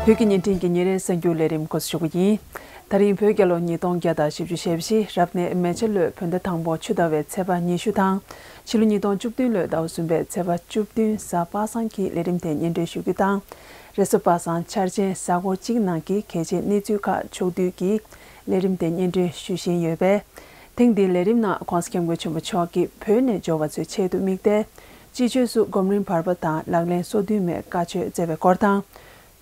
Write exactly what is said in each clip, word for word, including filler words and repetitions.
བོད་ཀྱི་བརྙན་འཕྲིན་གྱི་ཉིན་རེའི་གསར་འགྱུར་ལས་རིམ་འགོ་འཛུགས་ཞུ་གི་ཡིན། ད་རིང་བོད་རྒྱལ་ལོ་ཉིས་སྟོང་བརྒྱ་དང་བཞི་བཅུ་ཞེ་བཞི་རབ་གནས་མེ་བྱ་ལོའི་བོད་ཟླ་དང་པོ་ཆུ་ཟླ་བའི་ཚེས་པ་ཉི་ཤུ་དང་། ཕྱི་ལོ་ཉིས་སྟོང་བཅུ་བདུན་ལོའི་ཟླ་བ་གསུམ་པའི་ཚེས་པ་བཅུ་བདུན་གཟའ་པ་སངས་ཀྱི་ལས་རིམ་དེ་སྙན་སྒྲོན་ཞུ་རྒྱུ་དང་། རེས་གཟའ་པ་སངས་འཆར་ཅན་གཟའ་འཁོར་གཅིག་ནང་གི་གལ་ཆེའི་གནས་ཚུལ་ཁག་ཕྱོགས་བསྡུས་ཀྱིས་ལས་རིམ་དེ་སྙན་སྒྲོན་ཞུ་བཞིན་ཡོད་པས། ཐེངས་འདིའི་ལས་རིམ་ནང་༸གོང་ས་༸སྐྱབས་མགོན་ཆེན་པོ་མཆོག་གིས་བོད་ནས་འབྱོར་བ་ཚོའི་ཆེད་དུ་དམིགས་ཏེ། སྤྱི་སྤྱོད་སུ་སྒོམ་རིམ་བར་པ་དང་ལག་ལེན་སོ་བདུན་མའི་བཀའ་ཆོས་སྩལ་བའི་སྐོར་དང་།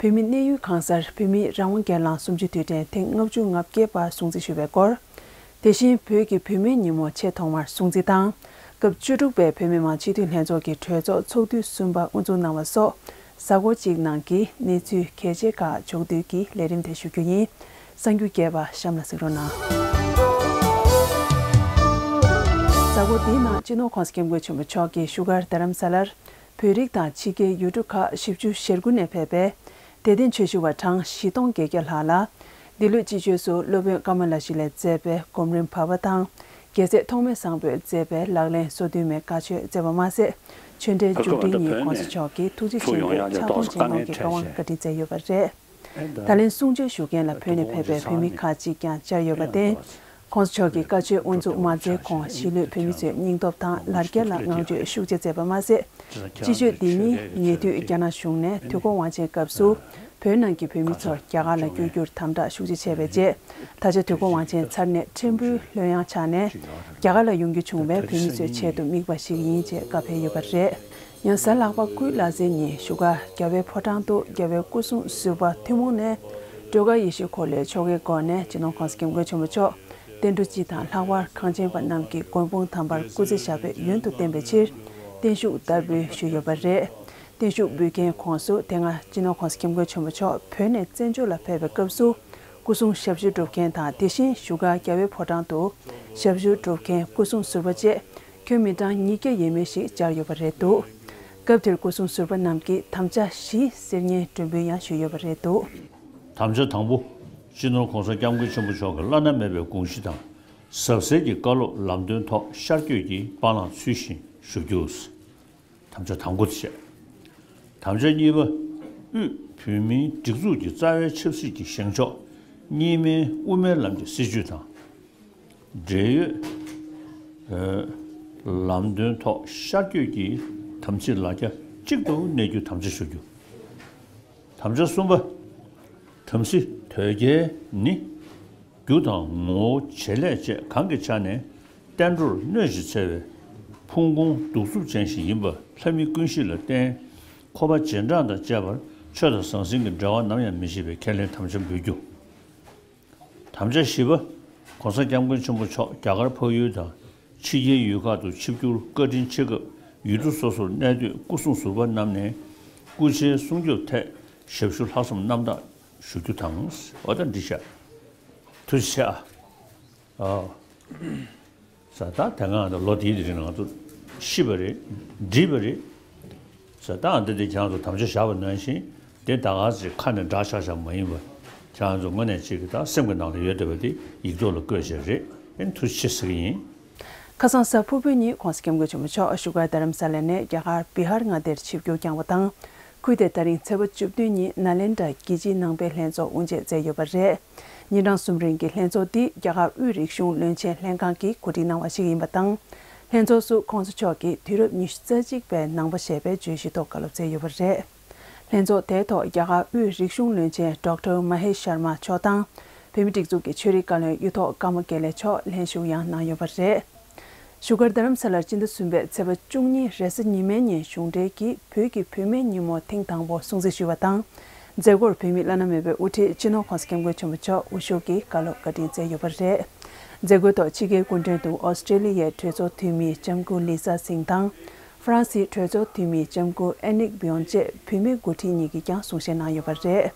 བོད་མི་གནས་ཡུལ་གང་སར་བོད་མིའི་རང་དབང་སྒེར་ལངས་གསུམ་བཅུའི་དུས་དྲན་ཐེངས་ལྔ་བཅུ་ང་བརྒྱད་པ་སྲུང་བརྩི་ཞུ་བའི་སྐོར། དེ་བཞིན་བོད་ཀྱི་བུད་མེད་ཉིན་མོ་ཆེས་ཐོག་མར་སྲུང་བརྩི་དང་། སྐབས་བཅུ་དྲུག་པའི་བོད་མི་མང་སྤྱི་འཐུས་ལྷན་ཚོགས་ཀྱི་གྲོས་ཚོགས་ཚོགས་དུས་གསུམ་པ་དབུ་འཛུགས་གནང་བ་སོགས་གཟའ་འཁོར་གཅིག་ནང་གི་གནས་ཚུལ་གལ་ཆེ་ཁག་ཕྱོགས་བསྡུས་ཀྱིས་ལས་རིམ་དེ་ཞུ་རྒྱུ་ཡིན། གསར་འགྱུར་རྒྱས་པ་གཤམ་ལ་གཟིགས་རོགས་གནང་། གཟའ་འཁོར་འདིའི་ནང་སྤྱི་ནོར་༸གོང་ས་༸སྐྱབས་མགོན་ཆེན་པོ་མཆོག་གིས་བཞུགས་སྒར་རྡ་རམ་ས་ལར། བོད་རིགས་དང་ཕྱི་རྒྱལ་ཡུལ་གྲུ་ཁག་བཞི་བཅུ་ཞེ་དགུ་ནས་ཕེབས་པའི་དད་ལྡན་ཆོས་ཞུ་བ་གྲངས་བཞི་སྟོང་བརྒྱད་བརྒྱ་ལྷག་ལ། འདི་ལོའི་སྤྱི་སྤྱོད་སུ་སློབ་དཔོན་ཀ་མ་ལ་ཤཱི་ལས་མཛད་པའི་སྒོམ་རིམ་བར་པ་དང་། རྒྱལ་སྲས་ཐོགས་མེད་བཟང་པོས་མཛད་པའི་ལག་ལེན་སོ་བདུན་མའི་བཀའ་ཆོས་སྩལ་བ་མ་ཟད། ཆོས་འབྲེལ་མཇུག་སྒྲིལ་ཉིན་༸གོང་ས་མཆོག་གིས་ཐུགས་རྗེ་ཆེན་པོས་ཕྱག་སྟོང་སྦྱིན་གཏོང་གི་བཀའ་དབང་བཀའ་དྲིན་སྩལ་ཡོད་པ་རེད། ད་ལན་གསུང་ཆོས་ཞུ་མཁན་ལ་བོད་ནས་ཕེབས་པའི་བོད་མི་ཁག་ཅིག་ཀྱང་བཅར་ཡོད་པར་བརྟེན།༸གོང་ས་མཆོག་གིས་བཀའ་ཆོས་དབུ་འཛུགས་མ་མཛད་གོང་གཞིས་ལུས་བོད་མི་ཚོའི་སྙིང་སྟོབས་དང་ལ་རྒྱ་ལ་བསྔགས་བརྗོད་ཤུགས་ཆེ་མཛད་པ་མ་ཟད། སྤྱི་སྤྱོད་འདི་ཉིད་ཉེ་དུས་རྒྱ་ནག་གཞུང་ནས་དུས་འཁོར་དབང་ཆེན་སྐབས་སུ་བོད་ནང་གི་བོད་མི་ཚོར་རྒྱ་གར་ལ་བསྐྱོད་རྒྱུར་དམ་དྲག་ཤུགས་ཆེ་བྱས་པའི་རྗེས། ད་ཆ་དུས་འཁོར་དབང་ཆེན་ཚར་ནས་ཕྲན་བུའི་ལྷོད་ཡངས་ཆགས་ནས། རྒྱ་གར་ལ་ཡོང་རྒྱུ་བྱུང་བའི་བོད་མི་ཚོའི་ཆེད་དུ་དམིགས་པ་ཞིག་ཡིན་ཅེས་བཀའ་ཕེབས་ཡོད་པ་རེད། ཡང་གཟའ་ལྷག་པ་སྐུའི་ལ་གཟའི་ཉིན་བཞུགས་སྒར་རྒྱལ་བའི་ཕོ་བྲང་དུ་རྒྱལ་བའི་སྐུ་གསུང་ཟུར་པ་ཐུན་མོང་ནས་སྒྲོལ་དཀར་ཡེ་ཤེས་འཁོར་ལོའི་ཆོ་གའི་སྒོ་ནས་སྤྱི་ནོར་༸གོང་ས་༸སྐྱབས་མགོན་ཆེན་པོ་མཆོག་བསྟན་འགྲོ་སྤྱི་དང་ལྷག་པར་གངས་ཅན་པ་རྣམས་ཀྱི་མགོན་དཔུང་དམ་པར་སྐུ་ཚེ་ཞབས་པད་ཡུན་དུ་བརྟན་པའི་ཕྱིར་བརྟན་བཞུགས་བསྟར་འབུལ་ཞུས་ཡོད་པ་རེད། བརྟན་བཞུགས་འབུལ་མཁན་ཁོངས་སུ་དེ་སྔ་སྤྱི་ནོར་༸གོང་ས་༸སྐྱབས་མགོན་ཆེན་པོ་མཆོག་བོད་ནས་བཙན་བྱོལ་ལ་ཕེབས་པའི་སྐབས་སུ་སྐུ་གསུང་ཞབས་ཞུ་སྒྲུབ་མཁན་དང་དེ་བཞིན་བཞུགས་སྒར་རྒྱལ་བའི་ཕོ་བྲང་དུ་ཞབས་ཞུ་སྒྲུབ་མཁན་སྐུ་གསུང་ཟུར་པ་བཅས་ཁྱོན་མི་གྲངས་ཉིས་བརྒྱ་ཡས་མས་ཤིག་བཅར་ཡོད་པ་རེད་འདུག་སྐབས་དེར་སྐུ་གསུང་ཟུར་པ་རྣམས་ཀྱིས་དམ་བཅའ་བཞི་གསེར་སྙན་སྒྲོན་འབུལ་ཡང་ཞུས་ཡོད་པ་རེད་འདུག་དམ་བཅའ་དང་པོ། སྤྱི་ནོར་༸གོང་ས་༸སྐྱབས་མགོན་ཆེན་པོ་མཆོག་གི་བླ་ན་མེད་པའི་དགོངས་གཞི་དང་། ཟབ་གསལ་གྱི་བཀའ་སློབ་ལམ་སྟོན་ཐོག་ཤར་བསྐྱོད་ཀྱིས་སྤང་བླང་ཚུལ་བཞིན་ཞུ་རྒྱུ། དམ་བཅའ་དང་པོ་དེ་བྱས། དམ་བཅའ་གཉིས་པ། དབུས་བོད་མིའི་སྒྲིག་འཛུགས་ཀྱི་རྩ་བའི་ཆབ་སྲིད་ཀྱི་བཞེངས་ཕྱོགས་གཉིས་སྨན་དབུ་མའི་ལམ་གྱི་སྲིད་བྱུས་དང་། འབྲེལ་ཡོད་ལམ་སྟོན་ཐོག་ཤར་བསྐྱོད་ཀྱིས་དམ་ཚིག་ལ་རྒྱ་གཅིག་ཏུ་གནས་རྒྱུ་དམ་བཅའ་ཞུ་རྒྱུ། དམ་བཅའ་གསུམ་པ། དམ་སྲི་དོལ་རྒྱལ་ནི། རྒྱུ་དང་ངོ་བོ་བྱེད་ལས་བཅས་གང་གི་ཆ་ནས་བསྟན་འགྲོར་གནོད་ཅིང་འཚེ་བའི་ཕུང་ཁུངས་གདུག་རྩུབ་ཅན་ཞིག་ཡིན་པ་ལྷ་མི་ཀུན་ཤེས་ལ་བརྟེན། ཁོ་པ་རྗེས་འབྲང་དང་བཅས་པར་ཆོས་དང་ཟང་ཟིང་གི་འབྲེལ་བ་ནམ་ཡང་མི་བྱེད་པའི་ཁས་ལེན་དམ་བཅའ་འབུལ་རྒྱུ། དམ་བཅའ་བཞི་པ། ༸གོང་ས་༸སྐྱབས་མགོན་ཆེན་པོ་མཆོག་རྒྱ་གར་འཕགས་ཡུལ་དང་ཕྱི་རྒྱལ་ཡུལ་ཁག་ཏུ་ཆིབས་བསྒྱུར་བཀའ་དྲིན་ཆེ་སྐབས་ཡུལ་གྲུ་སོ་སོར་གནས་སྡོད་སྐུ་སྲུང་ཟུར་པ་རྣམས་ནས་སྐུ་ཕྱྭའི་སྲུང་སྐྱོབ་ཐད་ཞབས་ཞུ་ལྷག་བསམ་རྣམ་དག་ཞུ་རྒྱུ་དང་། འོ་ད་འགྲིག་ཤག་ཐུགས་རྗེ་ཆེ་ཨ། ཨ། ས་ད་དེ་སྔ་ད་ལོ་དེའི་རིང་ང་ཚོ་ཤི་བ་རེད། འགྲིག་པ་རེད། ས་ད་འདི་དེ་ཁྱེད་རང་ཚོ་དམ་བཅའ་བཞག་པ་ནང་བཞིན་དེ་ད་ག་ཚོད་ཁ་ནས་བསྒྲགས་བཞག་བཞག་མ་ཡིན་པ། ཁྱེད་རང་ཚོ་དངོས་གནས་གཅིག་གི་ད་སེམས་ཀྱི་ནང་ལ་ཡོད་བསྡད་པ་དེ་ཡིག་ཐོག་ལ་བཀོད་བྱས་རེད། ཨེ་ཐུགས་རྗེ་ཆེ་ཟེར་གྱི་ཡིན། ཁ་སང་གཟའ་ཕུར་བུའི་ཉིན་༸གོང་ས་༸སྐྱབས་མགོན་ཆེན་པོ་མཆོག་བཞུགས་སྒར་རྡ་རམ་ས་ལ་ནས་རྒྱ་གར་བི་ཧར་མངའ་སྡེར་ཆིབས་བསྒྱུར་བསྐྱངས་པ་དང་། ཁུལ་དེ་ད་རིང་ཚེས་པ་བཅུ་བདུན་ཉིན་ནཱ་ལེནྡྲ་རྒྱལ་སྤྱིའི་ནང་པའི་ལྷན་ཚོགས་དབུ་འབྱེད་མཛད་ཡོད་པ་རེད། ཉིན་གྲངས་གསུམ་རིང་གི་ལྷན་ཚོགས་འདི་རྒྱ་གར་དབུས་རིག་གཞུང་བློན་ཆེན་ལྷན་ཁང་གིས་གོ་སྒྲིག་གནང་བ་ཞིག་ཡིན་པ་དང་། ལྷན་ཚོགས་སུ་༸གོང་ས་མཆོག་གིས་དུས་རབས་ཉི་ཤུ་རྩ་གཅིག་པའི་ནང་པ་ཞེས་པའི་བརྗོད་གཞི་ཐོག་བཀའ་སློབ་སྩལ་ཡོད་པ་རེད། ལྷན་ཚོགས་དེའི་ཐོག་རྒྱ་གར་དབུས་རིག་གཞུང་བློན་ཆེན་ཌོག་ཊར་མ་ཧེ་ཤར་མ་མཆོག་དང་། བོད་མིའི་སྒྲིག་འཛུགས་ཀྱི་ཆོས་རིག་བཀའ་བློན་གཡུ་ཐོག་ཀརྨ་དགེ་ལེགས་མཆོག་ལྷན་ཞུགས་ཡང་གནང་ཡོད་པ་རེད། བཞུགས་སྒར་རྡ་རམ་ས་ལར་སྤྱི་ཟླ་གསུམ་པའི་ཚེས་པ་བཅུ་གཉིས་རེས་གཟའ་ཉི་མའི་ཉིན་གཞུང་འབྲེལ་གྱིས་བོད་ཀྱི་བུད་མེད་ཉིན་མོ་ཐེངས་དང་པོ་སྲུང་བརྩི་ཞུས་པ་དང་། མཛད་སྒོར་བོད་མིའི་བླ་ན་མེད་པའི་དབུ་ཁྲིད་སྤྱི་ནོར་༸གོང་ས་༸སྐྱབས་མགོན་ཆེན་པོ་མཆོག་དབུ་བཞུགས་ཀྱིས་བཀའ་སློབ་བཀའ་དྲིན་སྩལ་ཡོད་པ་རེད། མཛད་སྒོའི་ཐོག་ཕྱི་རྒྱལ་སྐུ་མགྲོན་དུ་ཨོ་སི་ཀྲེ་ལི་ཡའི་གྲོས་ཚོགས་འཐུས་མི་ལྕམ་སྐུ་ལི་ས་སིང་དང་། ཧྥ་རན་སིའི་གྲོས་ཚོགས་འཐུས་མི་ལྕམ་སྐུ་ཨེ་ནིག་བི་ཡོན་བཅས་བུད་མེད་འགོ་ཁྲིད་གཉིས་ཀྱིས་ཀྱང་གསུང་བཤད་གནང་ཡོད་པ་རེད།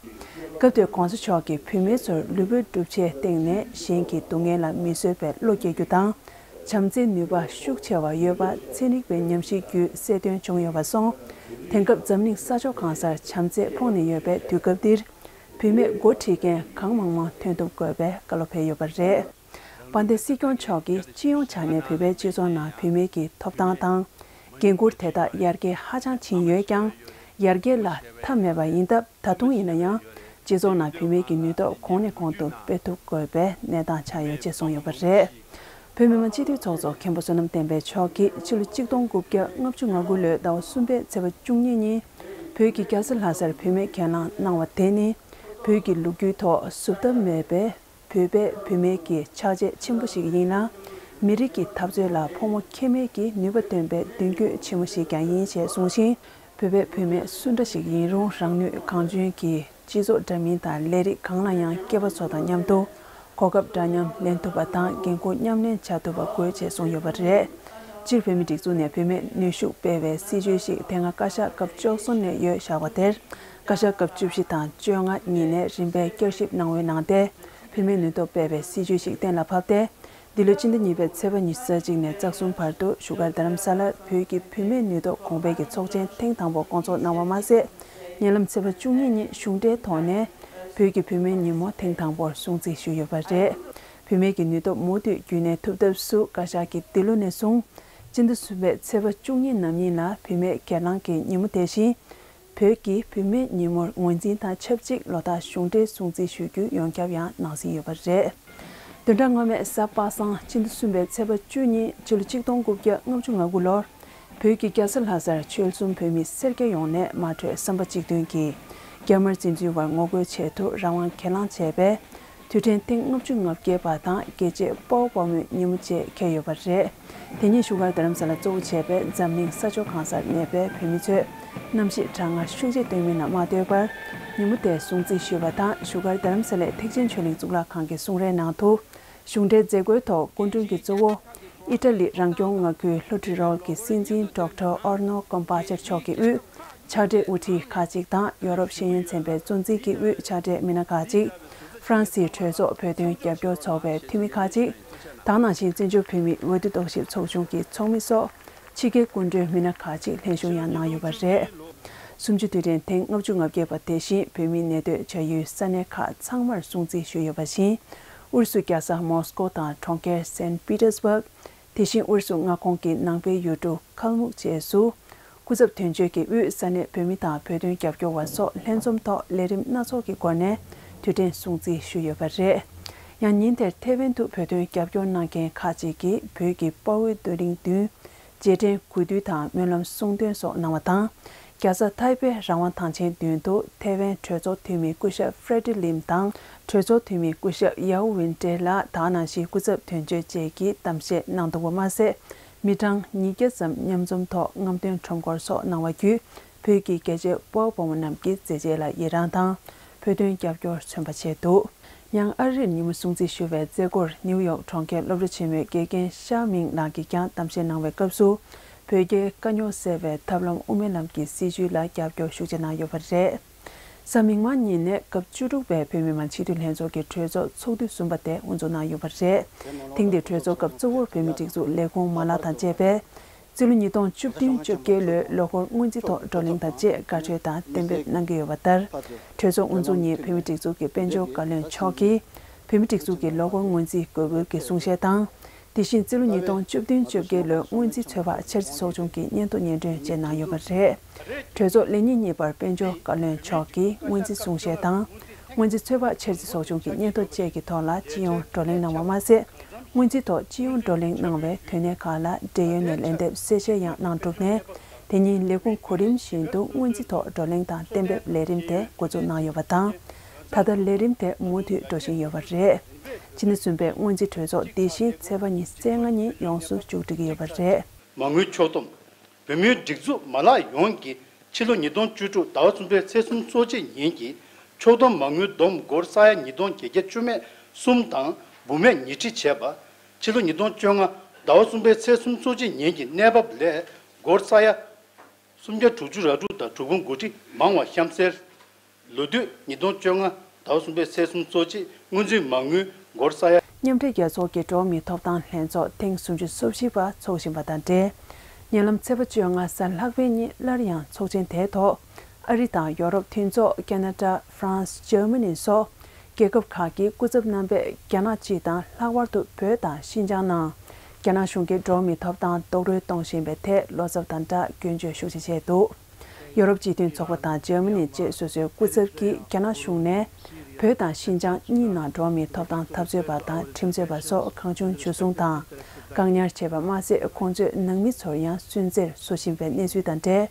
སྐབས་དེར་༸གོང་ས་མཆོག་གིས་བུད་མེད་ཚོར་ལུས་པོའི་གྲུབ་ཆའི་སྟེང་ནས་གཞན་གྱི་སྡུག་བསྔལ་ལ་མི་བཟོད་པའི་བློ་སྐྱེ་རྒྱུ་དང་། བྱམས་བརྩེའི་ནུས་པ་ཤུགས་ཆེ་བ་ཡོད་པ་ཚན་རིག་པའི་ཉམས་ཞིབ་བརྒྱུད་གསལ་སྟོན་བྱུང་ཡོད་པ་སོང་། དེང་སྐབས་འཛམ་གླིང་ས་ཕྱོགས་གང་སར་བྱམས་བརྩེ་ཕོངས་ནས་ཡོད་པའི་དུས་སྐབས་འདིར། བུད་མེད་འགོ་ཁྲིད་མཁན་གང་མང་མང་ཐོན་ཐུབ་དགོས་པའི་བཀའ་སློབ་ཕེབས་ཡོད་པ་རེད། དཔལ་ལྡན་སྲིད་སྐྱོང་མཆོག་གིས་སྤྱི་ཡོངས་ཆ་ནས་བོད་པའི་སྤྱི་ཚོགས་ནང་བུད་མེད་ཀྱི་ཐོབ་ཐང་དང་། འགན་འཁུར་དེ་དག་ཡར་རྒྱས་ཧ་ཅང་ཕྱིན་ཡོད་ཀྱང་། ཡར་རྒྱས་ལ་མཐའ་མེད་པ་ཡིན་སྟབས། ད་དུང་ཡིན་ན་ཡང་ སྤྱི་ཚོགས་ནང་བུད་མེད་ཀྱི་ནུས་སྟོབས་གོང་ནས་གོང་དུ་སྤེལ་ཐུབ་དགོས་པའི་གནས་སྟངས་ཆགས་ཡོད་ཅེས་གསུངས་ཡོད་པ་རེད། བོད་མི་མང་སྤྱི་འཐུས་ཚོགས་གཙོ་མཁན་པོ་བསོད་ནམས་བསྟན་འཕེལ་མཆོག་གིས་ཕྱི་ལོ་གཅིག་སྟོང་དགུ་བརྒྱ་ལྔ་བཅུ་ང་དགུ་ལོའི་ཟླ་བ་གསུམ་པའི་ཚེས་པ་བཅུ་གཉིས་ཉིན་བོད་ཀྱི་རྒྱལ་ས་ལྷ་སར་བུད་མེད་གྱེན་ལངས་གནང་བ་དེ་ནི་བོད་ཀྱི་ལོ་རྒྱུས་ཐོག་བཟོ་ལྟ་མེད་པའི་བོད་པའི་བུད་མེད་ཀྱི་ཕྱག་རྗེས་ཆེན་པོ་ཞིག་ཡིན་ལ། མི་རིགས་ཀྱི་འཐབ་རྩོད་ལ་ཕོ་མོ་ཁྱད་མེད་ཀྱི་ནུས་པ་བཏོན་པའི་མདུན་སྐྱོད་ཆེན་མོ་ཞིག་ཀྱང་ཡིན་ཞེས་གསུངས་ཤིང་། བོད་པའི་བུད་མེད་སུ་འདྲ་ཞིག་ཡིན་རུང་རང་ནུས་གང་འཇོན་གྱིས་སྤྱི་ཚོགས་འདྲ་མིན་དང་ལས་རིགས་གང་ལ་ཡང་སྐྱེས་པ་ཚོ་དང་མཉམ་དུ་གོ་སྐབས་འདྲ་མཉམ་ལེན་ཐུབ་པ་དང་འགན་ཁུར་མཉམ་ལེན་བྱ་ཐུབ་པ་དགོས་ཅེས་གསུངས་ཡོད་པ་རེད། སྤྱིར་བོད་མིའི་སྒྲིག་འཛུགས་ནས་བུད་མེད་ནུས་ཤུགས་སྤེལ་བའི་སྲིད་ཇུས་ཤིག་དེ་སྔ་བཀའ་ཤག་སྐབས་བཅུ་གསུམ་ནས་ཡོད་བཞག་པ་དེར་བཀའ་ཤག་སྐབས་བཅུ་བཞི་དང་བཅོ་ལྔ་གཉིས་ནས་རིམ་པས་བསྐྱར་ཞིབ་གནང་བའི་ནང་དེ་བུད་མེད་ནུས་སྟོབས་སྤེལ་བའི་སྲིད་ཇུས་ཤིག་གཏན་ལ་ཕབ་སྟེ། འདི་ལོའི་སྤྱི་ཟླ་གཉིས་པའི་ཚེས་པ་ཉི་ཤུ་རྩ་གཅིག་ནས་རྩ་གསུམ་བར་དུ་བཞུགས་སྒར་རྡ་རམ་ས་ལར་བོད་ཀྱི་བུད་མེད་ནུས་སྟོབས་གོང་འཕེལ་གྱི་ཚོགས་ཆེན་ཐེངས་དང་པོ་སྐོང་ཚོགས་གནང་བ་མ་ཟད། ཉེ་ལམ་ཚེས་པ་བཅུ་གཉིས་ཉིན་གཞུང་འབྲེལ་ཐོག་ནས་བོད་ཀྱི་བུད་མེད་ཉིན་མོ་ཐེངས་དང་པོར་སྲུང་བརྩི་ཞུས་ཡོད་པ་རེད། བུད་མེད་ཀྱི་ནུས་སྟོབས་མུ་མཐུད་རྒྱུན་གནས་ཐུབ་ཐབས་སུ་བཀའ་ཤག་གིས་འདི་ལོ་ནས་བཟུང་སྤྱི་ཟླ་གསུམ་པའི་ཚེས་པ་བཅུ་གཉིས་ནམ་ཡིན་ལ་བུད་མེད་གྱེན་ལངས་ཀྱི་ཉིན་མོ་དེ་བཞིན། བོད་ཀྱི་བུད་མེད་ཉིན་མོར་ངོས་འཛིན་དང་ཆབས་ཅིག་ལོ་ལྟར་གཞུང་འབྲེལ་སྲུང་བརྩི་ཞུ་རྒྱུ་ཡོངས་ཁྱབ་ཡང་གནང་ཟིན་ཡོད་པ་རེད། བདུན་ཕྲག་སྔོན་མའི་གཟའ་པ་སངས་སྤྱི་ཟླ་གསུམ་པའི་ཚེས་པ་བཅུ་ཉིན་ཕྱི་ལོ་གཅིག་སྟོང་དགུ་བརྒྱ་ལྔ་བཅུ་ང་དགུ་ལོར་བོད་ཀྱི་རྒྱལ་ས་ལྷ་སར་ཆོལ་གསུམ་བོད་མི་སེར་སྐྱ་ཡོངས་ནས་མ་གྲོས་བསམ་པ་གཅིག་མཐུན་གྱིས་རྒྱ་དམར་འཛིན་འཛུལ་བར་ངོ་རྒོལ་ཆེད་དུ་རང་དབང་གྱེན་ལངས་བྱས་པའི། དུས་དྲན་ཐེངས་ལྔ་བཅུ་ང་བརྒྱད་པ་དང་རྒྱལ་གཅེས་དཔའ་བོ་དཔའ་མོའི་ཉིན་མོ་བཅས་འཁེལ་ཡོད་པ་རེད། དེ་ཉིན་བཞུགས་སྒར་རྡ་རམ་ས་ལ་གཙོ་བོ་བྱས་པའི་འཛམ་གླིང་ས་ཕྱོགས་གང་སར་གནས་པའི་བོད་མི་ཚོས་གནམ་གཤིས་གྲང་ངར་ཤུགས་ཆེ་སྟོན་མིན་ལ་མ་ལྟོས་པར་ཉིན་མོ་དེ་སྲུང་བརྩི་ཞུས་པ་དང་བཞུགས་སྒར་རྡ་རམ་ས་ལའི་ཐེག་ཆེན་ཆོས་གླིང་གཙུག་ལག་ཁང་གི་གསུང་རའི་ནང་དུ་གཞུང་འབྲེལ་མཛད་སྒོའི་ཐོག་སྐུ་མགྲོན་གྱི་གཙོ་བོ་ཨི་ཊ་ལི་རང་སྐྱོང་མངའ་ཁུལ་ལྷོ་ཊི་རོལ་གྱི་སྲིད་འཛིན་ཌོག་ཊར་ཨོར་ནོ་ཀོམ་པ་ཆར་མཆོག་གིས་དབུས། ཕྱག་སྦྲེལ་དབུ་ཁྲིད་ཁག་ཅིག་དང་ཡོ་རོབ་ཤེས་ཡོན་ཚན་པའི་གཙོ་འཛིན་གྱི་དབུས་ཕྱག་སྦྲེལ་མི་སྣ་ཁག་ཅིག་ཧྥ་རན་སིའི་གྲོས་ཚོགས་བོད་དོན་རྒྱབ་སྐྱོར་ཚོགས་པའི་འཐུས་མི་ཁག་ཅིག་དེ་ནང་བཞིན་བཙན་བྱོལ་བོད་མིའི་འོས་བསྡུ་རྟོག་ཞིབ་ཚོགས་ཆུང་གི་ཚོགས་མི་སོགས་ཕྱི་རྒྱལ་སྐུ་མགྲོན་མི་སྣ་ཁག་ཅིག་ལྷན་ཞུགས་ཡང་གནང་ཡོད་པ་རེད། གསུམ་བཅུ་དུས་དྲན་ཐེངས་ལྔ་བཅུ་ང་བརྒྱད་པ་དེ་བཞིན་བོད་མིའི་གནས་སྡོད་བྱ་ཡུལ་ས་གནས་ཁག་ཚང་མར་སྲུང་བརྩི་ཞུས་ཡོད་པ་བཞིན། དབུས་སུ་རྒྱལ་ས་མོ་སི་ཀོ་དང་གྲོང་ཁྱེར་སན་པི་ཏར་སྦུག་དེ་བཞིན་དབུས་སུ་མངའ་ཁོངས་ཀྱི་ནང་པའི་ཡུལ་གྲུ་ཁལ་མུག་བཅས་སུ། སྐུ་ཚབ་དོན་གཅོད་ཀྱིས་དབུས་ས་གནས་བོད་མི་དང་བོད་དོན་རྒྱབ་སྐྱོར་བ་སོགས་ལྷན་འཛོམས་ཐོག་ལས་རིམ་སྣ་ཚོགས་ཀྱི་སྒོ་ནས་དུས་དྲན་སྲུང་བརྩི་ཞུས་ཡོད་པ་རེད། ཡང་ཉིན་དེར་ཐེ་ཝན་དུ་བོད་དོན་རྒྱབ་སྐྱོར་གནང་མཁན་ཁག་ཅིག་གིས་བོད་ཀྱི་དཔའ་བོའི་བསྟོད་གླེང་བདུན། རྗེས་དྲན་གུས་འདུད་དང་སྨོན་ལམ་གསུང་འདོན་སོགས་གནང་བ་དང་། རྒྱལ་ས་ཐའེ་པེ་རང་དབང་ཐང་ཆེན་མདུན་དུ་ཐེ་ཝན་གྲོས་ཚོགས་འཐུས་མི་སྐུ་ཞབས་ཧྥྲེ་ཏི་ལིམ་དང་གྲོས་ཚོགས་འཐུས་མི་སྐུ་ཞབས་ཡའོ་ཝིན་ཏེ་ལགས་དེ་ནང་བཞིན་སྐུ་ཚབ་དོན་གཅོད་བཅས་ཀྱིས་གཏམ་བཤད་གནང་འདུག་པ་མ་ཟད། མི་གྲངས་ཉིས་བརྒྱ་ཙམ་མཉམ་འཛོམས་ཐོག་རྔམ་སྟོན་ཁྲོམ་སྐོར་སོགས་གནང་བ་བརྒྱུད་བོད་ཀྱི་རྒྱལ་གཅེས་དཔའ་བོ་དཔའ་མོ་རྣམས་ཀྱི་མཛད་རྗེས་ལ་ཡི་རངས་དང་བོད་དོན་རྒྱབ་སྐྱོར་མཚོན་པ་བྱས་འདུག་ཡང་ཨ་རིར་ཉིན་མོ་སྲུང་བརྩི་ཞུ་བའི་མཛད་སྒོར་ནིའུ་ཡོག་གྲོང་ཁྱེར་སློབ་གྲྭ་ཆེན་མོའི་དགེ་རྒན་ཤའོ་མིང་ལགས་ཀྱིས་ཀྱང་གཏམ་བཤད་གནང་བའི་སྐབས་སུ། བོད་རྒྱའི་དཀའ་རྙོག་སེལ་བའི་ཐབས་ལམ་དབུ་མའི་ལམ་གྱི་སྲིད་བྱུས་ལ་རྒྱབ་སྐྱོར་ཤུགས་ཆེ་གནང་ཡོད་པ་རེད། གཟའ་མིག་དམར་ཉིན་ནས་སྐབས་བཅུ་དྲུག་པའི་བོད་མི་མང་སྤྱི་འཐུས་ལྷན་ཚོགས་ཀྱི་གྲོས་ཚོགས་ཚོགས་དུས་གསུམ་པ་དེ་དབུ་འཛུགས་གནང་ཡོད་པ་རེད། ཐེངས་འདིའི་གྲོས་ཚོགས་སྐབས་གཙོ་བོར་བོད་མིའི་སྒྲིག་འཛུགས་ལས་ཁུངས་མ་ལག་དང་བཅས་པས། རྩིས་ལོ་ཉིས་སྟོང་བཅུ་བདུན་བཅོ་བརྒྱད་ལོའི་ལོ་འཁོར་སྔོན་རྩིས་ཐོག་བགྲོ་གླེང་དང་བཅས་བཀའ་འཁྲོལ་དང་གཏན་འབེབས་གནང་གི་ཡོད་པ་ལྟར། གྲོས་ཚོགས་དབུ་འཛུགས་ཉིན་བོད་མིའི་སྒྲིག་འཛུགས་ཀྱི་དཔལ་འབྱོར་བཀའ་བློན་མཆོག་གིས། བོད་མིའི་སྒྲིག་འཛུགས་ཀྱི་ལོ་འཁོར་སྔོན་རྩིས་དགོས་འབུལ་གྱི་གསུང་བཤད་དང་། དེ་བཞིན་རྩིས་ལོ་ཉིས་སྟོང་བཅུ་བདུན་བཅོ་བརྒྱད་ལོའི་སྔོན་རྩིས་ཚོད་དཔག་འཆར་རྩིས་ཚོགས་ཆུང་གི་སྙན་ཐོ་སྙན་སྒྲོན་བཅས་གནང་ཡོད་པ་རེད། གྲོས་ཚོགས་ལས་ཉིན་གཉིས་པར་དཔལ་འབྱོར་བཀའ་བློན་མཆོག་གིས་སྔོན་རྩིས་གསུང་བཤད་དང་། སྔོན་རྩིས་ཚོད་དཔག་འཆར་རྩིས་ཚོགས་ཆུང་གི་སྙན་ཐོ་བཅས་ཀྱི་ཐོག་ལ་སྤྱི་ཡོངས་བགྲོ་གླེང་གནང་བ་མ་ཟད། སྔོན་རྩིས་ཐོག་སྤྱི་ཡོངས་བགྲོ་གླེང་གནང་བའི་དོན་གནད་ཁག་ལ་འབྲེལ་ཡོད་ནས་ལན་འདེབས་གསལ་བཤད་ཡང་གནང་གྲུབ་ནས། དེ་ཉིན་ལས་ཁུངས་གོ་རིམ་བཞིན་དུ་སྔོན་རྩིས་ཐོག་བགྲོ་གླེང་དང་གཏན་འབེབས་ལས་རིམ་དེ་འགོ་འཛུགས་གནང་ཡོད་པ་དང་། ད་ལྟ་ལས་རིམ་དེ་མུ་མཐུད་འགྲོ་བཞིན་ཡོད་པ་རེད། ཕྱི་ཟླ་གསུམ་པའི་སྔོན་རྩིས་གྲོས་ཚོགས་འདི་བཞིན་ཚེས་པ་ཉི་ཤུ་རྩ་ལྔ་ཉིན་ཡོངས་སུ་མཇུག་སྒྲིལ་གྱི་ཡོད་པ་རེད། མ་དངུལ་ཕྱོགས་བསྡོམས། བོད་མིའི་སྒྲིག་འཛུགས་མ་ལག་ཡོངས་ཀྱིས་ཕྱི་ལོ་ཉིས་སྟོང་བཅུ་དྲུག་ཟླ་བ་གསུམ་པའི་ཚེས་གསུམ་ཚོགས་གཅིག་ཉིན་གྱི་ཕྱོགས་བསྡོམས་མ་དངུལ་བསྡོམས་སྒོར་ས་ཡ་ཉིས་སྟོང་བརྒྱད་བརྒྱ་བཅུ་མེད་གསུམ་དང་འབུམ་མེད་ཉིས་ཁྲི་བྱས་པ། ཕྱི་ལོ་ཉིས་སྟོང་བཅོ་ལྔ་ཟླ་བ་གསུམ་པའི་ཚེས་གསུམ་ཚོགས་གཅིག་ཉིན་གྱི་གནས་བབ་ལས་སྒོར་ས་ཡ་སུམ་བརྒྱ་དྲུག་ཅུ་རེ་དྲུག་དང་དྲུག་འབུམ་དགུ་ཁྲི་མང་བ་གཤམ་གསལ། ལོ་དུས་ཉིས་སྟོང་བཅོ་ལྔ་ཟླ་བ་གསུམ་པའི་ཚེས་གསུམ་ཚོགས་གཅིག་སྔོན་རྩིས་མ་དངུལ་སྒོར་ས་ཡ། མཉམ་འབྲེལ་རྒྱལ་ཚོགས་ཀྱི་འགྲོ་བ་མིའི་ཐོབ་ཐང་ལྷན་ཚོགས་ཐེངས་སུམ་ཅུ་སོ་བཞི་པ་འཚོགས་བཞིན་པ་དང་འབྲེལ། ཉེ་ལམ་ཚེས་པ་བཅོ་ལྔ་གཟའ་ལྷག་པའི་ཉིན་སླར་ཡང་ཚོགས་ཆེན་དེའི་ཐོག་ཨ་རི་དང་ཡོ་རོབ་མཐུན་ཚོགས། ཁེ་ན་ཌ། ཧྥ་རན་སི། འཇར་མ་ནི་སོགས་རྒྱལ་ཁབ་ཁག་གི་སྐུ་ཚབ་རྣམ་པས་རྒྱ་ནག་སྤྱི་དང་ལྷག་པར་དུ་བོད་དང་ཤིན་ཅང་ནང་རྒྱ་ནག་གཞུང་གིས་འགྲོ་བ་མིའི་ཐོབ་ཐང་རྡོག་རོལ་གཏོང་བཞིན་པའི་ཐད་བློ་འཚབ་དང་སྦྲགས་སྐྱོན་བརྗོད་ཤུགས་ཆེ་བྱས་འདུག་ཡོ་རོབ་སྤྱི་མཐུན་ཚོགས་པ་དང་འཇར་མ་ནི་བཅས་སོ་སོའི་སྐུ་ཚབ་ཀྱིས་རྒྱ་ནག་གཞུང་ནས་བོད་དང་ཤིན་ཅང་གཉིས་ནང་འགྲོ་བ་མིའི་ཐོབ་ཐང་འཐབ་རྩོད་པ་དང་ཁྲིམས་རྩོད་པ་སོགས་གང་བྱུང་འཇུ་བཟུང་དང་བཀག་ཉར་བྱས་པ་མ་ཟད། ཁོང་ཚོས་ནང་མི་ཚོར་ཡང་སུན་གཙེར་བཟོ་བཞིན་པའི་གནས་ཚུལ་དང་འབྲེལ།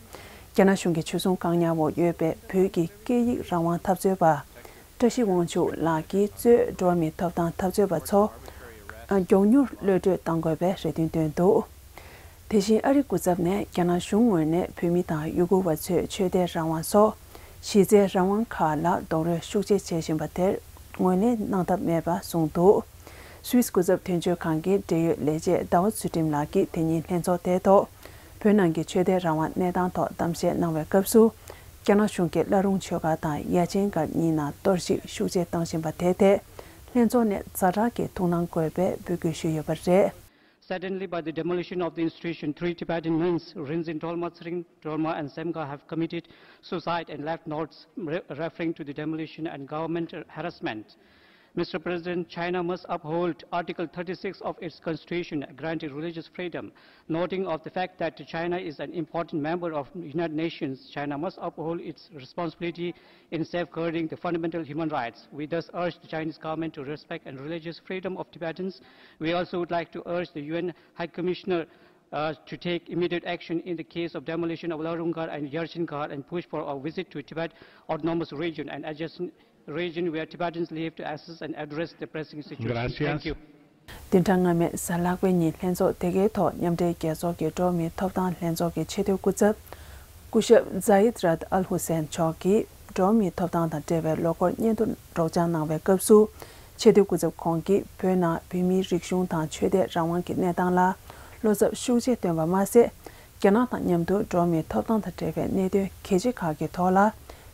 རྒྱ་ནག་གཞུང་གི་འཇུ་བཟུང་བཀག་ཉར་འོག་ཡོད་པའི་བོད་ཀྱི་སྐད་ཡིག་རང་དབང་འཐབ་རྩོད་པ་བཀྲ་ཤིས་དབང་ཕྱུག་ལགས་ཀྱིས་གཙོས་འགྲོ་བ་མིའི་ཐོབ་ཐང་འཐབ་རྩོད་པ་ཚོ་མགྱོགས་མྱུར་གློད་གྲོལ་གཏང་དགོས་པའི་རེ་འདུན་བཏོན་འདུག། དེ་བཞིན་ཨ་རིའི་སྐུ་ཚབ་ནས་རྒྱ་ནག་གཞུང་ངོས་ནས་བོད་མི་དང་ཡུ་གུར་བ་ཚོའི་ཆོས་དད་རང་དབང་སོགས་གཞི་རྩའི་རང་དབང་ཁག་ལ་རྡོག་རོལ་ཤུགས་ཆེ་བྱེད་བཞིན་པ་དེར་ངོས་ལེན་གནང་ཐབས་མེད་པ་གསུངས་འདུག། སུད་སི་སྐུ་ཚབ་དོན་གཅོད་ཁང་གི་འབྲེལ་ཡོད་ལས་བྱེད་ཟླ་བ་ཚུལ་ཁྲིམས་ལགས་ཀྱིས་དེ་ཉིན་ལྷན་ཚོགས་དེའི་ཐོག་བོད་ནང་གི་ཆོས་དད་རང་དབང་གནས་སྟངས་ཐོག་གཏམ་བཤད་གནང་བའི་སྐབས་སུ། རྒྱ་ནག་གཞུང་གིས་བླ་རུང་ཆོས་སྒར་དང་ཡ་ཆེན་སྒར་གཉིས་ནང་གཏོར་བཤིག་ཤུགས་ཆེ་བཏང་བཞིན་པ་དེའི་ཐད་ལྷན་ཚོགས་ནས་ཛ་དྲག་གི་ཐུགས་སྣང་དགོས་པའི་འབོད་སྐུལ་ཞུས་ཡོད་པ་རེད། Suddenly, by the demolition of the institution, three Tibetan nuns, Rinzin Dolma, Tshering Dolma, and Semga, have committed suicide and left notes re- referring to the demolition and government harassment. Mister President, China must uphold Article thirty-six of its constitution, granting religious freedom. Noting of the fact that China is an important member of the United Nations, China must uphold its responsibility in safeguarding the fundamental human rights. We thus urge the Chinese government to respect and religious freedom of Tibetans. We also would like to urge the U N High Commissioner uh, to take immediate action in the case of demolition of Larungar and Yarchingar and push for a visit to Tibet Autonomous Region and adjacent region where Tibetans live to assess and address the pressing situation. Gracias. Thank you. བདུན་ཕྲག་སྔ་མའི་གཟའ་ལྷག་པའི་ཉིན་ལྷན་ཚོགས་དེ་གའི་ཐོག་མཉམ་འབྲེལ་རྒྱལ་ཚོགས་ཀྱི་འགྲོ་བ་མིའི་ཐོབ་ཐང་ལྷན་ཚོགས་ཀྱི་ཆེས་མཐོའི་སྐུ་ཚབ་སྐུ་ཞབས་ཛ་ཡིད་རཱད་ཨལ་ཧུ་སན་མཆོག་གིས་འགྲོ་བ་མིའི་ཐོབ་ཐང་དང་འབྲེལ་བའི་ལོ་འཁོར་སྙན་ཐོ་སྒྲོག་སྦྱང་གནང་བའི་སྐབས་སུ། ཆེས་མཐོའི་སྐུ་ཚབ་ཁོང་གིས་བོད་ནང་བོད་མིའི་རིག་གཞུང་དང་ཆོས་དད་རང་དབང་གི་གནས་སྟངས་ལ་བློ་འཚབ་ཤུགས་ཆེ་བཏོན་པ་མ་ཟད། རྒྱ་ནག་དང་མཉམ་དུ་འགྲོ་བ་མིའི་ཐོབ་ཐང་དང་འབྲེལ་བའི་གནད་དོན་གལ་ཆེ་ཁག་གི་ཐོག་ལ་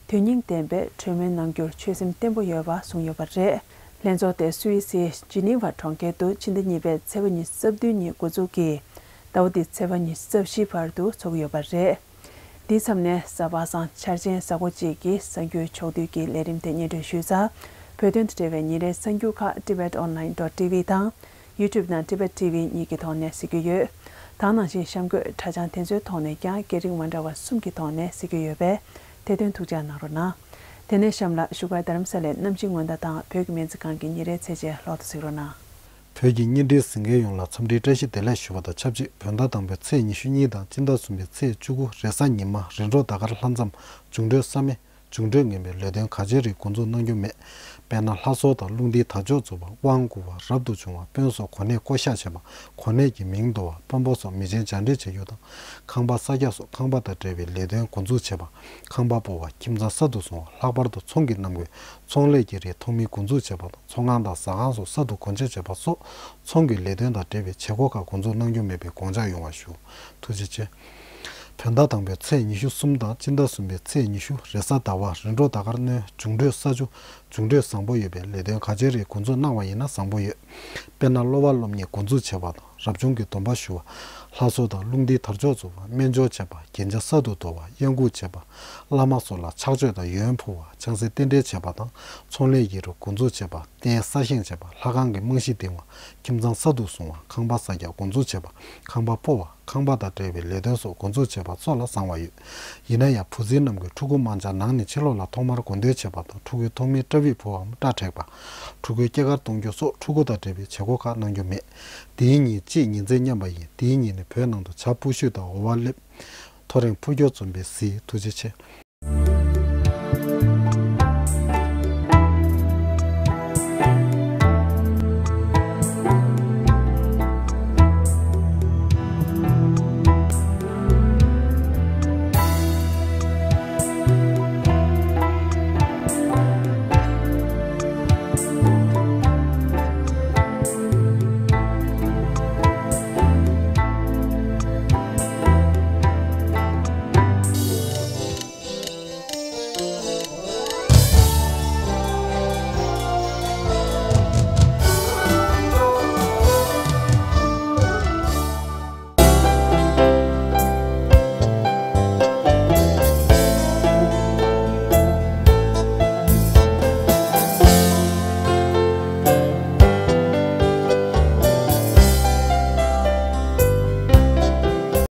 དོན་སྙིང་ལྡན་པའི་གྲོས་མོལ་གནང་རྒྱུར་ཆོད་སེམས་བརྟན་པོ་ཡོད་པ་གསུངས་ཡོད་པ་རེད། ལྷན་ཚོགས་དེ་སུད་སིའི་ཇི་ནི་ཝ་གྲོང་ཁྱེར་དུ་ཕྱི་ཟླ་གཉིས་པའི་ཚེས་པ་ཉི་ཤུ་རྩ་བདུན་ཉིན་འགོ་འཛུགས་ཀྱིས་ཟླ་བ་འདིའི་ཚེས་པ་ཉི་ཤུ་རྩ་བཞི་བར་དུ་འཚོགས་ཀྱི་ཡོད་པ་རེད། འདིའི་མཚམས་ནས་གཟའ་པ་སངས་འཆར་ཅན་གཟའ་འཁོར་གཅིག་གི་གསར་འགྱུར་ཕྱོགས་བསྡུས་ཀྱི་ལས་རིམ་དེ་སྙན་སྒྲོན་ཞུས་ཚར། བོད་དོན་དང་འབྲེལ་བའི་ཉིན་རེའི་གསར་འགྱུར་ཁག་Tibet Online dot T V དང་YouTube དང་Tibet T V གཉིས་ཀྱི་ཐོག་ནས་གཟིགས་ཀྱི་ཡོད། ད་ག་ནང་བཞིན་གཤམ་འཁོད་དྲ་བྱང་དེ་ཚོའི་ཐོག་ནས་ཀྱང་སྐད་རིགས་མ་འདྲ་བ་གསུམ་གྱི་ཐོག་ནས་གཟིགས་ཀྱི་ཡོད་པས་དེ་དོན་ཐུགས་འཇགས་གནང་རོགས་གནང་། དེ་ནས་གཤམ་ལ་བཞུགས་སྒར་རྡ་རམ་ས་ལའི་གནམ་གཤིས་སྔོན་བརྡ་དང་བོད་ཀྱི་སྨན་རྩིས་ཁང་གི་ཉིན་རེའི་ཚེས་བཅད་ལྷག་ཏུ་གཟིགས་རོགས་གནང་། བོད་ཀྱི་བརྙན་འཕྲིན་གཟིགས་མཁན་ཡོངས་ལ་འཚམས་འདྲིའི་བཀྲ་ཤིས་བདེ་ལེགས་ཞུ་བ་དང་ཆབས་ཅིག་བོད་ཟླ་དང་པོའི་ཚེས་ཉི་ཤུ་གཉིས་དང་སྤྱི་ཟླ་གསུམ་པའི་ཚེས་བཅུ་དགུ་རེས་གཟའ་ཉི་མ་རེས་འགྲོགས་ཟླ་སྐར་ལྷག་མཚམས་འབྱུང་འཕྲོད་བསམ་མེད་འབྱུང་འཕྲོད་ངན་པའི་ལས་དོན་ག་ཅི་རིགས་འགོ་འཛུགས་གནང་རྒྱུ་མེད། དཔེར་ན་ལྷ་གསོལ་དང་རླུང་རྟའི་དར་ལྕོག་འཛུགས་པ། དབང་བསྐུར་བ། རབ་ཏུ་བྱུང་བ། དཔོན་སོགས་གོ་གནས་བསྐོ་གཞག་བྱེད་པ། གོ་གནས་ཀྱི་མིང་འདོར་བ། དཔོན་པོ་སོགས་མི་ཆེན་བྱ་འདྲེ་བྱེད་རྒྱུ་དང་། ཁང་པ་གསར་རྒྱག་སོགས་ཁང་པ་དང་འབྲེལ་བའི་ལས་དོན་འགོ་འཛུགས་བྱེད་པ། ཁང་པ་སྤོ་བ། ཁྱིམ་ཚང་གསར་དུ་བཟུང་བ། ལྷག་པར་དུ་ཚོང་གི་རྣམ་ངོས་ཚོང་ལས་ཀྱི་རིགས་ཐོན་མིའི་འགོ་འཛུགས་བྱེད་པ་དང་། ཚོང་ཁང་དང་ཟ་ཁང་སོགས་གསར་དུ་སྒོ་འབྱེད་བྱེད་པ་སོགས་ཚོང་གི་ལས་དོན་དང་འབྲེལ་བའི་བྱེད་སྒོ་ཁག་འགོ་འཛུགས་གནང་རྒྱུ་མེད་པའི་དགོངས་འཇགས་ཡོང་བ་ཞུ། ཐུགས་རྗེ་ཆེ། བོད་ཟླ་དང་པོའི་ཚེས་ཉི་ཤུ་གསུམ་དང་སྤྱི་ཟླ་གསུམ་པའི་ཚེས་ཉི་ཤུ་རེས་གཟའ་ཟླ་བ་རེས་འགྲོགས་ཟླ་སྐར་སྣོན་འབྱུང་འཕྲོད་ས་ཆུ་འབྱུང་འཕྲོད་བཟང་པོ་ཡོད་པའི་ལས་དོན་ག་ཅི་རིགས་འགོ་འཛུགས་གནང་བ་ཡིན་ན་བཟང་པོ་ཡོད། དཔེར་ན་སློབ་པ་སློབ་གཉེར་འགོ་འཛུགས་བྱེད་པ་དང་། རབ་བྱུང་གི་སྡོམ་པ་ཞུ་བ། ལྷ་གསོལ་དང་རླུང་རྟའི་དར་ལྕོག་འཛུགས་པ། སྨན་སྦྱོར་བྱེད་པ། རྒྱན་ཆ་གསར་དུ་འདོར་བ། གཡང་འགུགས་བྱེད་པ། བླ་མ་སོགས་ལ་ཕྱག་མཆོད་དང་ཡོན་ཕུལ་བ། ཆང་སའི་རྟེན་འབྲེལ་བྱེད་པ་དང་། ཚོང་ལས་ཀྱི་རིགས་འགོ་འཛུགས་བྱེད་པ། རྟེན་གསར་བཞེངས་བྱེད་པ། ལྷ་ཁང་གི་རྨང་གཞི་འདིང་བ། ཁྱིམ་ཚང་གསར་དུ་བཟུང་བ། ཁང་པ་གསར་རྒྱག་འགོ་འཛུགས་བྱེད་པ། ཁང་པ་སྤོ་བ། ཁང་པ་དང་འབྲེལ་བའི་ལས་དོན་སོགས་འགོ་འཛུགས་བྱེད་པ་སོགས་ལ་བཟང་བ་ཡོད། ཡིན་ན་ཡང་བུ་ཚའི་རྣམས་ཀྱིས་ཕྲུ་གུ་དམར་འབྱར་ནང་ནས་ཕྱི་ལོགས་ལ་ཐོག་མར་གོ་འདོན་བྱེད་པ་དང་། ཕྲུ་གུའི་ཐོག་མའི་སྐྲ་དབྱིབས་བུ་བའམ་སྐྲ་བྲེག་པ། ཕྲུ་གུའི་སྐྱེས་སྐར་གཏོང་རྒྱུ་སོགས་ཕྲུ་གུ་དང་འབྲེལ་བའི་བྱེད་སྒོ་ཁག་གནང་རྒྱུ་མེད། དེའི་ཉིན་གཅིག་ཉིན་མཚན་མཉམ་པ་ཡིན། དེའི་ཉིན་ནི་བོད་ནང་དུ་བྱ་སྤུ་ཤུད་དང་འོ་བ་སླེབས། ཐོ་རེངས་འཕུར་སྐྱོར་འཛོམས་པའི་གཟི། ཐུགས་རྗེ་ཆེ།